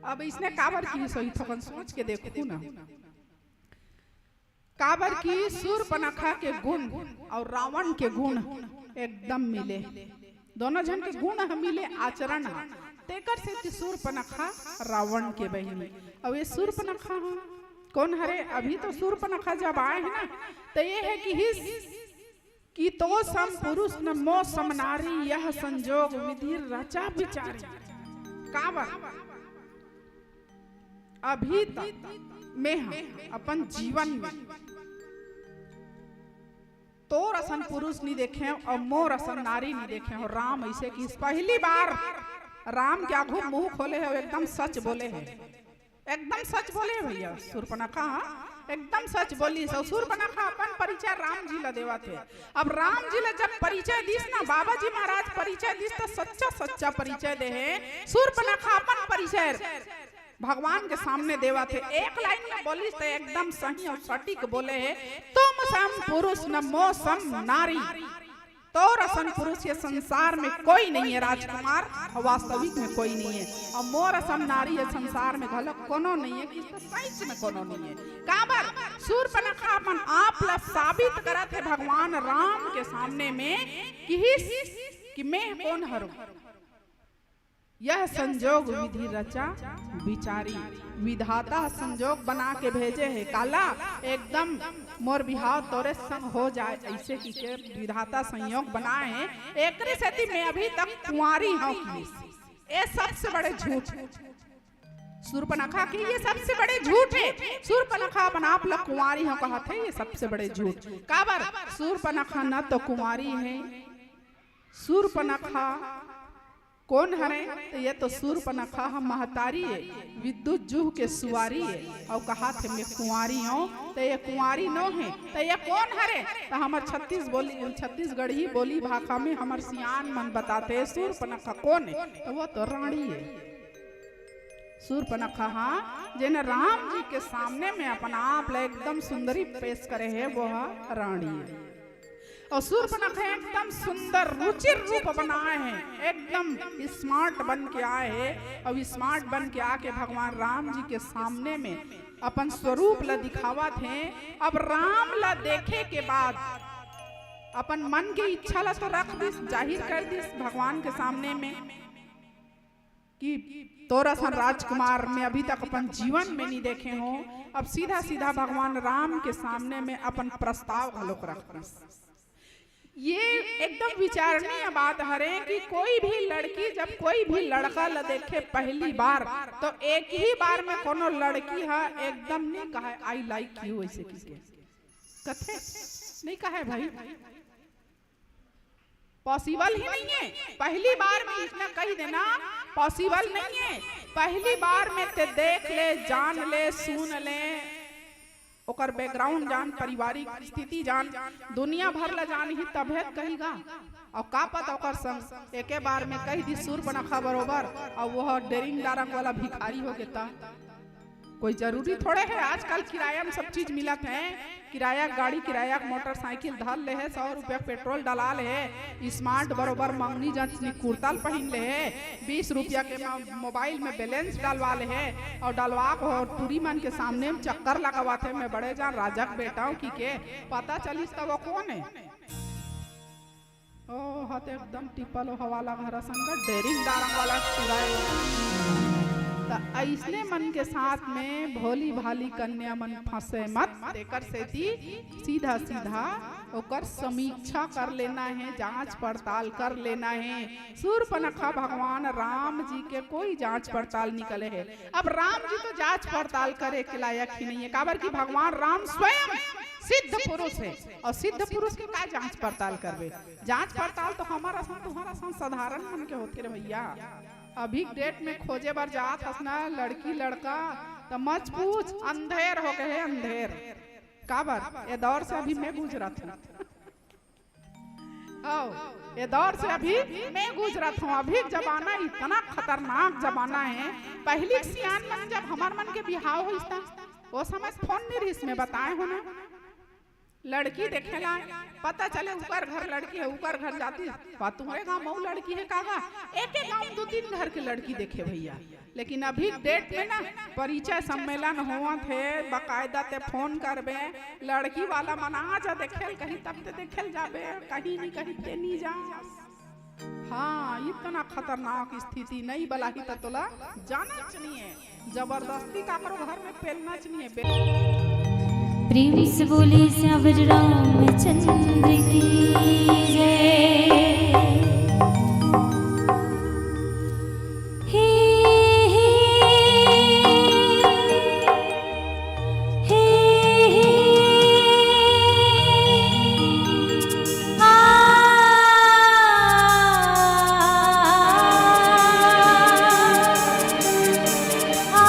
अब इसने काबर किहिस होही, थोकन सोच के देखू ना। काबर कि सूर्पनखा के गुण अउ रावण के गुण एकदम मिले, दोनों झन के गुण ह मिले, आचरण ह, तेकर सेती सूर्पनखा रावण के बहिनी। अउ ये सूर्पनखा ह कोन हरे? अभी तो सूर्पनखा जब आए हे ना, त ये हे किहिस कि तो सम पुरुष न मो सम नारी, यह संजोग विधि रचा बिचारी। काबर अभी तक मैं ह अपन जीवन में तोर असन पुरुष नहीं देखे हंव अउ मोर असन नारी नहीं देखे हंव। राम ऐसे किहिस, पहली बार राम के आघू मुंह खोले हे, एकदम सच बोले हे, एकदम सच बोले हे भैया। सूर्पनखा ह एकदम सच बोलिस। अउ सूर्पनखा अपन परिचय राम जी ला देवत हे। अब राम जी ला जब परिचय दिस ना, बाबा जी महाराज परिचय दिस, त सच्चा सच्चा परिचय दे हे। सूर्पनखा अपन परिचय भगवान के सामने देवत हे। एक लाइन में बोलिस त एकदम सही अउ सटीक बोले हे, "तुम सम पुरुष न मो सम नारी।" तोर असन पुरुष ये संसार में कोई नहीं है राजकुमार, वास्तविक में कोई नहीं है। अउ मोर असन नारी ये संसार में घलो कोनो नहीं है, कि तो सच में कोनो नहीं है। काबर सूर्पनखा अपन आप ला साबित करत हे भगवान राम के सामने में, किहिस कि मैं कोन हरंव। यह संजोग विधि रचा बिचारी, विधाता संजोग बना के भेजे हे। काला एकदम मोर बिहाव तोरे संग हो जाए, ऐसे कहिके विधाता संयोग बनाए हे। एकरे सेती मैं अभी तक कुंवारी हंव किहिस। ये सबसे बड़े झूठ। सूर्पनखा के ये सबसे बड़े झूठ हे। सूर्पनखा अपन आप ला कुंवारी हंव कहत हे, ये सबसे बड़े झूठ। काबर सूर्पनखा न तो कुंवारी हे, सूर्पनखा कोन हरे? त ये तो सूर्पनखा ह महतारी ए, विद्युत जूह के सुवारी ए, अउ कहाथे मैं कुंवारी ओं, त ये कुंवारी नो हे, त ये कोन हरे? त हमर छत्तीस बोली, छत्तीसगढ़ी बोली भाखा में हमर सियान मन बताथे सूर्पनखा कोन ए, त वो तो रांड़ी ए। सूर्पनखा ह जेन राम जी के सामने में अपन आप ला एकदम सुंदरी पेश करे हे, वो ह रांड़ी ए। अउ सूर्पनखा एकदम सुंदर रुचिर रूप बनाए हे, एकदम smart बन के आए हे। अउ smart बन के आके भगवान राम जी के सामने में अपन स्वरूप ला दिखावत हे। अब राम ला देखे के बाद अपन मन के इच्छा ला तो रख दिस, जाहिर कर दिस भगवान के सामने में कि तोर असन राजकुमार मैं अभी तक अपन जीवन में नहीं देखे हों। अब सीधा सीधा भगवान राम के सामने में अपन प्रस्ताव घलोक रख दिस। ये एकदम विचारणीय बात हरे कि कोई भी लड़की जब कोई भी लड़का ला देखे पहली बार, तो एक ही बार में कोनो लड़की ह एकदम नहीं कहे, "I like you," ऐसे किहिके कथे? नहीं कहे भाई, possible ही नहीं है। पहली बार में इतना कह देना possible नहीं है। पहली बार में ते देख ले, जान ले, सुन ले, ओकर background जान, पारिवारिक स्थिति जान, दुनिया भर ला जानही तभे त कही गा। अउ का पता ओकर संग एके बार में कह दिस सूर्पनखा बरोबर, अउ वो डेरिंग डारंग वाला भिखारी हो गे त। कोई जरूरी थोड़े हे, आजकल किराया में सब चीज मिलत हे। किराया के गाड़ी, किराया के मोटरसाइकिल धर ले हे, सौ रुपया के पेट्रोल डला ले हे, smart बरोबर मंगनी जचनी कुर्ता ल पहिन ले हे, बीस रुपया के म-, मोबाइल में balance डलवा ले हे, अउ डलवा के टूरी मन के सामने में चक्कर लगावत हे, "मैं बड़े जान राजा के बेटा हूँ" कहिके। पता चलिस त वो कोन हे? ओ, ह त एकदम टिपल ओ हवाला घर संग डेरिंग डारंग वाला टूरा ए। त अइसने मन के साथ में भोली भाली कन्या मन फंसे मत, तेकर सेती सीधा सीधा ओकर समीक्षा कर लेना हे, जांच पड़ताल कर लेना हे। सूर्पनखा भगवान राम जी के कोई जांच पड़ताल नहीं करे हे। अब राम जी तो जांच पड़ताल करे के लायक ही नहीं है, काबर कि भगवान राम स्वयं सिद्ध पुरुष है, और सिद्ध पुरुष के का जांच पड़ताल करबे? जांच पड़ताल तो हमारा सन, तुम्हारा सन साधारण मन के होथे रे भैया। अभी के डेट में खोजे बर जात हस ना लड़की लड़का, त मत पूछ, अंधेर हो गए हे, अंधेर। काबर? ए दौर से अभी मैं गुजरत हूँ। आओ, ए दौर से अभी मैं गुजरत हूँ। अभी के जमाना इतना खतरनाक जमाना है। पहली सियान मन जब हमर मन के बिहाव होइस ता, ओ समय फोन नहीं रहिस, मैं बताए हो ना। लड़की देखे ला, पता चले उकर घर लड़की है, उकर घर जाती, "वा, तुम्हरे गांव मऊ लड़की है का गा?" एके गांव में दो तीन घर के लड़की देखे भैया। लेकिन अभी डेट में ना परिचय सम्मेलन होवत हे, बकायदा ते फोन करबे, लड़की वाला मन आ जा देखे ल कहीं, तब ते देखे ल जाबे, कहीं नहीं कहीं ते नहीं जा। हाँ, इतना खतरनाक स्थिति नहीं बलाही त तोला जाना चाहिए, जबरदस्ती काकरो घर में पेलना चाहिए। बे- प्रेम से बोले सियावर रामचंद्र की जय। हे, हे, हे, हे, आ, आ,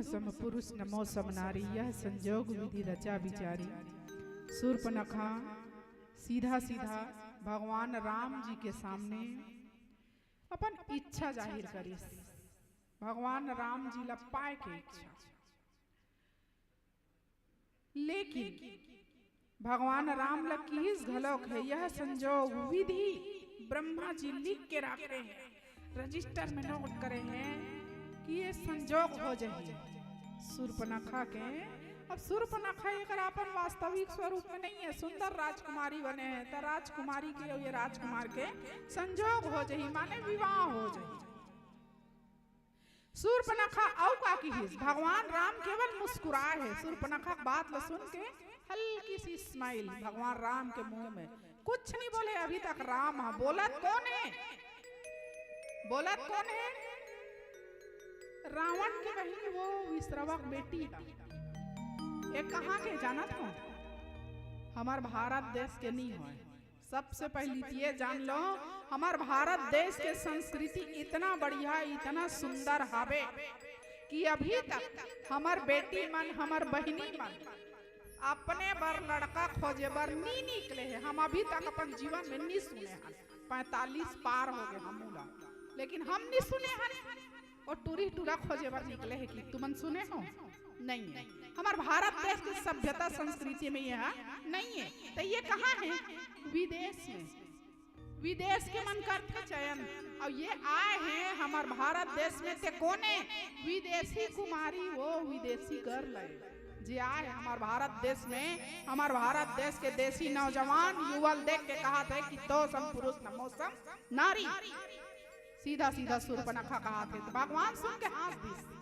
सम पुरुष न मौसम नारी, यह संजोग विधि रचा बिचारी। सूर्पनखा सीधा सीधा भगवान राम जी के सामने अपन इच्छा जाहिर करिस, भगवान राम जी ला पाए के इच्छा। लेकिन भगवान राम ला किहिस घलोक हे, यह संजोग विधि ब्रह्मा जी लिख के रखे हैं, रजिस्टर में नोट करे हैं कि ये संजोग हो जाही सूर्पनखा के। अब सूर्पनखा एकर अपन वास्तविक स्वरूप में नहीं है, सुंदर राजकुमारी बने हैं, त राजकुमारी के अउ ये राजकुमार के संजोग हो जाही, माने विवाह हो जाही। सूर्पनखा अउ का किहिस, भगवान राम केवल मुस्कुराए हे। सूर्पनखा के बात ल सुन के हल्की सी स्माइल भगवान राम के मुंह में, कुछ नहीं बोले अभी तक राम ह। बोलत कौन है? बोलत कौन है? रावण के बहिनी, वो विश्रवा के बेटी ह। ये कहाँ के जानत हो? हमर भारत देश के नहीं होय। सबसे पहली तो ये जान लो, हमर भारत देश के संस्कृति इतना बढ़िया, इतना सुंदर हवे कि अभी तक हमर बेटी मन, हमर बहिनी मन अपने बर लड़का खोजे बर नी निकले हे। हम अभी तक अपन जीवन में नी सुने हन, पैंतालीस पार हो गए हमू ला, लेकिन हम नी सुने हन वो टूरी टूरा खोजे बर निकले हे कि तुमन सुने हो? नहीं है। हमर भारत देश के सभ्यता संस्कृति में यह नहीं है। तो ये कहाँ है? विदेश में। विदेश के मन करथे चयन, अउ ये आए हैं हमर भारत देश में। ते कोने? विदेशी कुमारी, वो विदेशी गर्ल है जे आए हमर भारत देश में। हमर भारत देश के देसी नौजवान युवा ल देख के कहत हे कि तो सम पुरुष न मौसम नारी। सीधा सीधा सूर्पनखा कहत हे, तो भगवान सुन के हाँस दिस।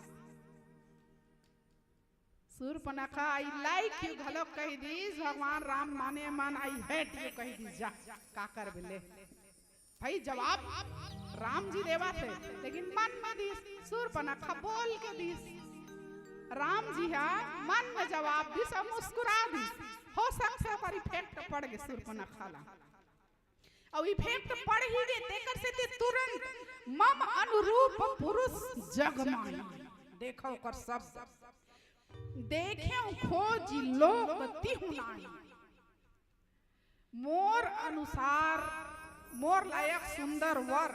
सूर्पनखा "I like you" घलोक कहि दिस, भगवान राम माने मन "I hate you" कहि दिस। जा, का करबे ले भाई, जवाब राम जी देवत हे, लेकिन मन में दिस, सूर्पनखा बोल के दिस। राम जी हा मन में जवाब दिस अउ मुस्कुरा दिस। हो सकथे ओकर इफेक्ट पड़ गे सूर्पनखा ला। अउ इफेक्ट पड़ ही गे, तेकर सेती तुरंत "मम अनुरूप पुरुष जग माही", देखो ओकर शब्द, "देखेंव खोजि लोक तिहुँ नाहीं", मोर अनुसार, मोर लायक सुंदर वर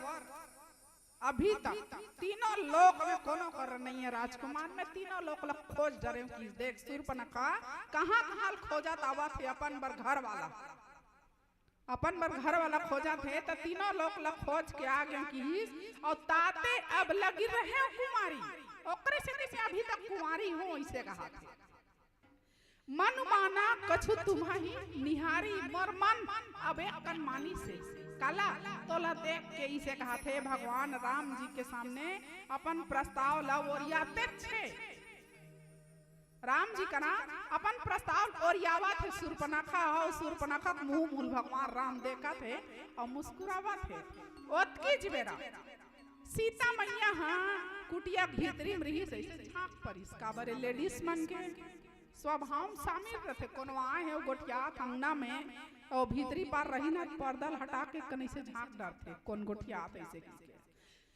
अभी तक तीनों लोक में कोनो कर नहीं है। राजकुमार, मैं तीनों लोक ला खोज डरेंव कि देख सूर्पनखा कहाँ कहाँ खोजत आवत हे अपन बर घर वाला। अपन बर घर वाला खोजत हे, त तीनों लोक ला खोज के आ गेंव किहिस, अउ ताते अब लगी रहेंव कुमारी, ओकरे सेती मैं अभी तक कुमारी हूँ, अइसे कहत हे। "मनु माना कछु तुम्हहि निहारी", मोर मन अब एक कन मानिस हे। काला? तोला देख के अइसे कहत हे, भगवान राम जी के सामने अपन प्रस्ताव ला ओरियातेच हे। राम जी करा अपन प्रस्ताव ओरियावत हे सूर्पनखा, अउ सूर्पनखा के मुंह मुल भगवान राम देखत हे अउ मुस्कुरावत हे। ओतकी ज बेरा सीता मैया हा कुटिया भीतरी में रहिस, अइसे झांक परिस। काबर ए लेडीज मन के स्वभाव में शामिल रथे, कोनो आए हे गोठियात अंगना में, अउ भीतरी पार रही ना, पर्दा ल हटा के कनइसे झांक डरथे, कोन गोठियात अइसे कहिके।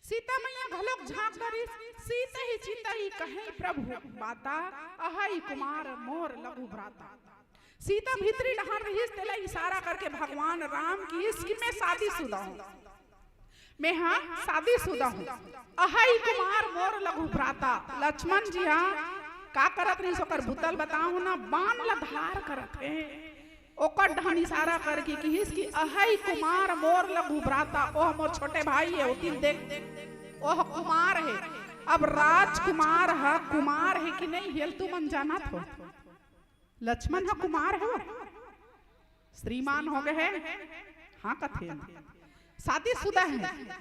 सीता मैया घलोक झांक डरिस। "सीतहि चितहि कहइ प्रभु बाता, अहइ कुमार मोर लघु भ्राता।" सीता भीतरी डहर रहिस, तेला इशारा करके भगवान राम किहिस कि मैं शादीशुदा हूँ, मैं हा शादीशुदा हूँ। "अहइ कुमार मोर लघु भ्राता", लक्ष्मण जी हा का करत रहिस, ओकर भूतल बताहूँ ना, बाण ला धार करत हे। ओकर डहन इशारा करके किहिस कि "अहइ कुमार मोर लघु भ्राता", ओह मोर छोटे भाई हे, ओती ल देख, ओह कुमार हे। अब राजकुमार ह कुमार हे कि नहीं हे, तुमन जानत हो? लक्ष्मण ह कुमार हे, श्रीमान हो गए हे, हाँ कथे, शादीशुदा हे,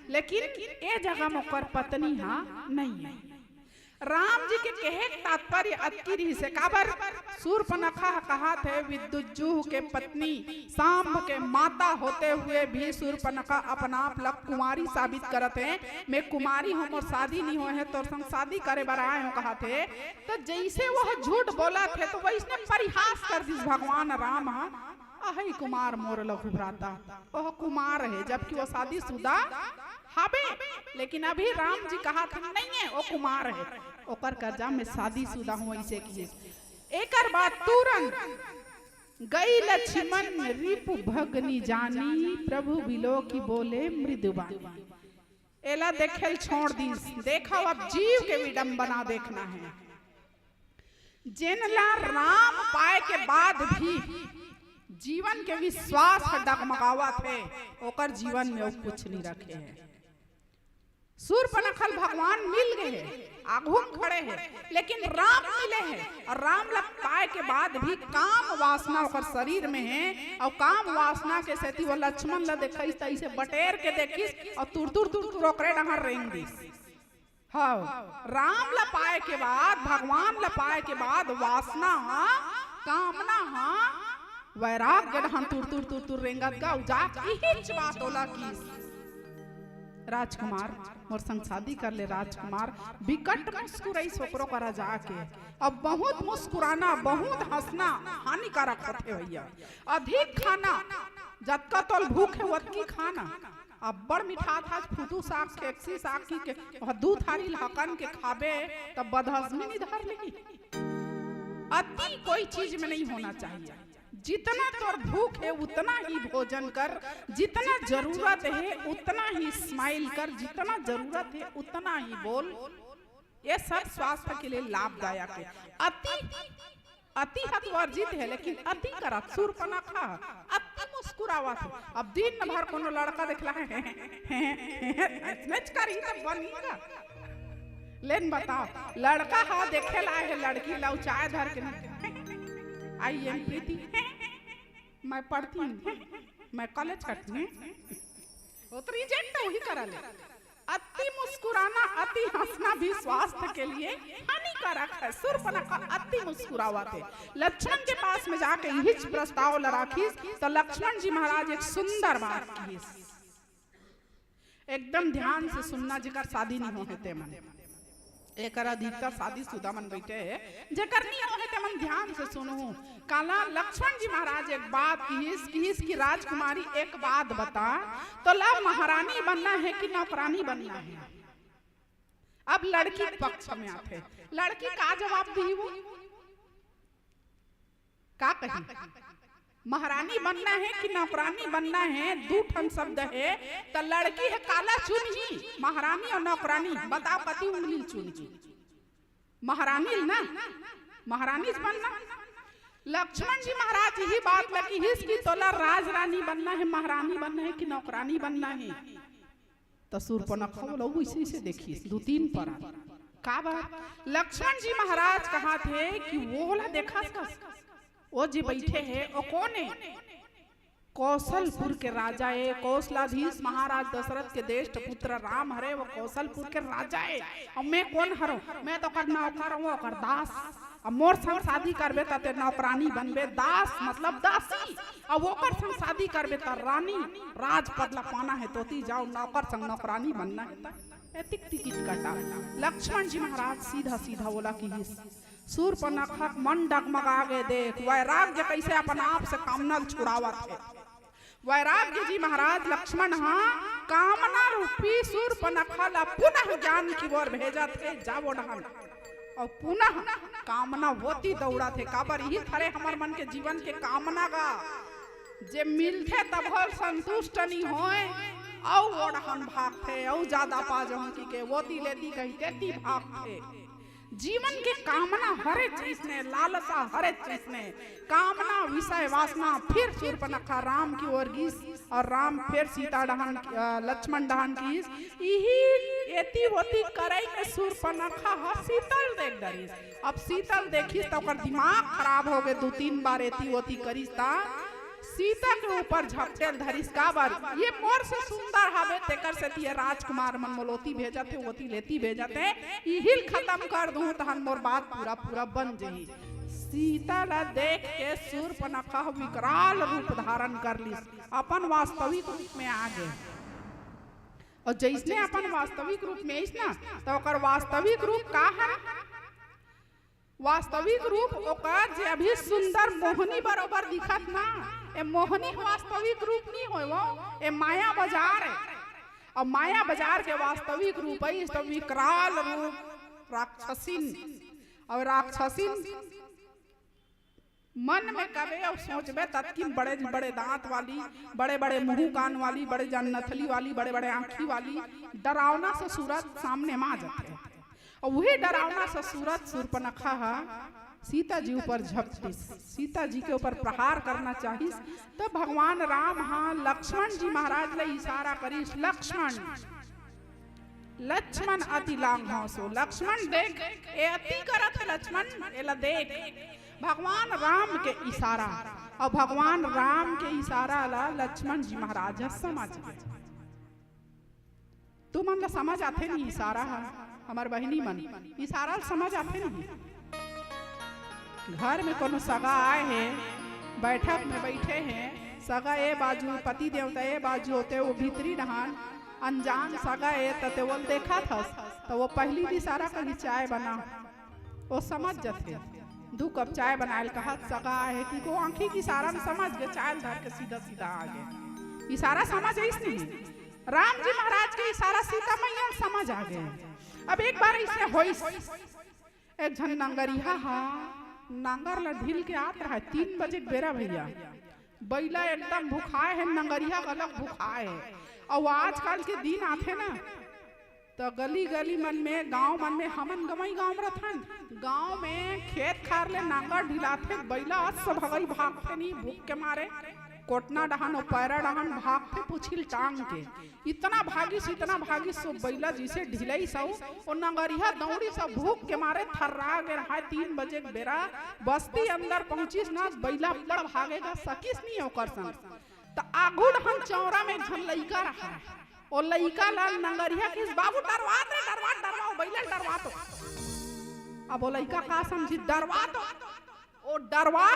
लेकिन ए जगह म ओकर पत्नी हा नहीं हे। राम जी के कहे के तात्पर्य अतकी रिहिस हे, काबर सूर्पनखा ह कहत हे, विद्युज्जूह के पत्नी, सांब के माता होते हुए भी सूर्पनखा अपन आप ल कुंवारी साबित करत हे, "मैं कुमारी हूँ, मोर शादी नहीं होए हे, तोर संग शादी करे बर आए हूँ," कहत हे। तो जइसे वह झूठ बोलत हे, तो वइसने परिहास कर दिस भगवान राम ह। अहई कुमार मोर लघु भ्राता, ओह कुमार हे, जबकि वो शादीशुदा हबे, लेकिन अभी राम जी कहा था नहीं है, वो कुमार है, ओकर कर्जा में शादीशुदा हूँ, ऐसे किहिस। एकर बाद तुरंत गई लक्ष्मण रिपु भगनि जानी, प्रभु बिलोकि बोले मृदुबानी। एला देखेल छोड़ दीस। देखव, अब जीव के विडंबना देखना है। जेन ला राम पाए के बाद भी जीवन के विश्वास ह डगमगावत हे, ओकर जीवन में वो कुछ नहीं रखे है। सूर्पनखा ल भगवान मिल गए हे, आघू म खड़े हे, लेकिन राम मिले हे, और राम ला पाए के बाद भी काम वासना ओकर शरीर में हे, और काम वासना के सेती वो लक्ष्मण ला देखिस त ऐसे बटेर के देखिस, और तुरतुर तुरतुर ओकरे डहर रेंग दिस। हाँ, राम ला पाए के बाद, भगवान ला पाए के बाद वासना हा, कामना हा, वैराग्य डहन तुरतुर तुरतुर रेंगत गा, अउ जाके इहिच बात ओला किहिस, राजकुमार, मोर संग शादी कर ले राजकुमार। बिकट मुस्कुराइस ओकरो करा जाके। अब बहुत मुस्कुराना, बहुत हंसना हानिकारक होथे भैया। अधिक खाना, जतका तोल भूख हे ओतकी खाना। अब्बड़ मिठात हस फुटू साग, खेकसी साग की के, ओह दू थारी ल हकन के खाबे, तब बदहजमी नि धर लेही। अति कोई चीज में नहीं होना चाहिए। जितना तोर भूख हे उतना ही भोजन कर, जितना जरूरत हे उतना ही स्माइल कर, जितना जरूरत हे उतना ही बोल। ये सब स्वास्थ्य के लिए लाभदायक है। अति, अति हत वर्जित है, लेकिन अति करत सूर्पनखा अति मुस्कुरावत है। अब दिन भर कोनो लड़का देखला है, नच करी त बनी का। लेन बताओ, लड़का हा देखे ला है लड़की ला, चाय धर के, आई एम प्रीति, मैं पढ़ती हूँ, मैं कॉलेज करती हूँ, वो तो रिजेक्ट तो वही करा ले। अति मुस्कुराना, अति हंसना भी स्वास्थ्य के लिए हानिकारक है। सूर्पनखा अति मुस्कुरावत हे। लक्ष्मण के पास में जाके इहिच प्रस्ताव ला राखिस, तो लक्ष्मण जी महाराज एक सुंदर बात किहिस। एकदम ध्यान से सुनना, जेकर शादी नहीं हो हे ते मन। एकर अधिकतर शादीशुदा मन बैठे हे, जेकर नहीं हो हे ते मन ध्यान से सुनहू। काला लक्ष्मण जी महाराज एक बात किहिस, किहिस कि राजकुमारी एक बात बता, तोला महारानी बनना है कि नौकरानी बनना है? अब लड़की पक्ष में आथे, लड़की का जवाब दिही वो? का कही? महारानी बनना है कि नौकरानी बनना है, दू ठन शब्द हे, त लड़की हे काला चुनही, महारानी और नौकरानी, बता कती उंगली ल चुनही? महारानी ल ना, महारानी च बनना। लक्ष्मण जी महाराज यही बात ल किहिस कि तोला राजरानी बनना है, महारानी बनना है कि नौकरानी बनना है? त सूर्पनखा ओला वैसे, वैसे देखिस, दू तीन परा। का बात? लक्ष्मण जी महाराज कहाथे कि ओला देखस कस, ओ जे बैठे हे, ओ कोन हे? कौशलपुर के राजा हे, कौशलाधीश महाराज दशरथ के ज्येष्ठ पुत्र राम हरे, वो कौशलपुर के राजा हे। अउ मैं कोन हरंव? मैं तो ओकर नौकर हंव, ओकर दास। अब मोर संग शादी करबे त ते नौकरानी बनबे, दास मतलब दासी। अब ओकर संग शादी करबे त रानी, राजपद ला पाना हे तोती जाओ, नौकर संग नौकरानी बनना हे त एतिक टिकट कटा। लक्ष्मण जी महाराज सीधा सीधा ओला किहिस, सूर्पनखा के मन डगमगा गे, देख वैराग्य कैसे अपन आप से कामना ल छुड़ावत हे। वैराग्य जी महाराज लक्ष्मण हा कामना रूपी सूर्पनखा ला पुनः ज्ञान की ओर भेजत हे, जावो डहन। अउ पुनः कामना ओती दौड़त हे, काबर इही हरे हमर मन के जीवन के कामना गा, जे मिलथे तभो संतुष्ट नी होय, अउ ओ डहन भागथे, अउ जादा पा जहूं कहिके ओती लेती कहिके ती भागथे। जीवन के कामना हरे चीज ने, लालसा हरे चीज ने, कामना, विषय, वासना, फिर सूर्पनखा राम की ओर गिस अउ राम फिर सीता डहन, अ, लक्ष्मण डहन किहिस। इही एती ओती करई में सूर्पनखा ह सीता ल देख डरिस। अब सीता ल देखिस त ओकर दिमाग खराब हो गे, दू तीन बार एती ओती करिस त सीता के ऊपर झपटे ल धरिस। काबर? ये मोर से सुंदर हवे, तेकर सेती ये राजकुमार मन मोला ओती भेजत हे, ओती लेती भेजत हे। इही ल खतम कर दूं, तहन मोर बात पूरा पूरा बन जही। सीता ला देख के सूर्पनखा विकराल रूप धारण कर लिस, अपन वास्तविक रूप में आ गे। अउ जइसने अपन वास्तविक रूप में आइस ना, त ओकर वास्तविक रूप का हे? वास्तविक रूप ओकर जे अभी सुंदर मोहनी बरोबर दिखत ना, ए मोहनी वास्तविक रूप नहीं होय, वो ए माया बाजार है। और माया बाजार के वास्तविक रूप है तो विकराल रूप राक्षसिन। और राक्षसिन मन में कबे और सोचबे ततकिन बड़े बड़े दांत वाली, बड़े बड़े मुंह कान वाली, बड़े जन नथली वाली, बड़े बड़े आंखी वाली डरावना से सूरत सामने मा जाथे। और वही डरावना से सूरत सूर्पनखा हा सीता जी ऊपर झपटिस, सीता जी के ऊपर प्रहार करना चाहिस। तो भगवान राम हा लक्ष्मण जी महाराज ले इशारा करिस, लक्ष्मण, लक्ष्मण अति लांघव सो, लक्ष्मण देख, ए अति करत है लक्ष्मण, एला देख। भगवान राम के इशारा, और भगवान राम के इशारा ला लक्ष्मण जी महाराज ह समझ गए। तुमन ला समझ आथे नहीं इशारा हा? हमर बहिनी मन, इशारा ला समझ आथे नहीं? घर में कोनो सगा आए हे, बैठक में बैठे हे, सगा ए बाजू, पति देवता ए बाजू होते, वो भीतरी डहान अनजान सगा ए, त ते ओल देखत हस, त वो पहली इशारा कही, "चाय बना।" वो समझ जथे। दू कप चाय बनाए ल कहत सगा आए हे कि वो आंखी के इशारा में समझ गए, चाय ल धर के सीधा सीधा आ गए। इशारा समझ आइस नहीं? राम जी महाराज के इशारा सीता मैया ल समझ आ गए। अब एक बार ऐसे होइस, एक झन नंगरिहा हा नांगर ला ढील के आत रहा, तीन बजे के बेरा भैया, बैला एकदम भुखाए हे, नंगरिहा घलक भुखाए हे। अउ आजकल के दिन आथे ना, त गली गली मन में, गांव मन में, हमन गंवई गांव में रथन, गांव में खेत खार ले नांगर ढिलाथे, बैला अस भगई भागथे नहीं भूख के मारे, कोटना डहान अउ पैरा डहान भागथे पुछिल टांग के। इतना भागिस, इतना भागिस, सो बैला जिसे ढिलइस अउ ओ नंगरिहा दौड़िस अउ भूख के मारे थर्रा गे रहाय। तीन बजे के बेरा बस्ती अंदर पहुंचिस ना, बैला बड़ भागे गा, सकिस नहीं ओकर संग। त आगू डहन चौरा में एक झन लइका रहा, ओ लइका ला नंगरिहा किस, "बाबू डरवात रे, डरवात, डरवा, ओ बैला डरवात हो।" अब ओ लइका का समझी, डरवात हो। ओ डरवा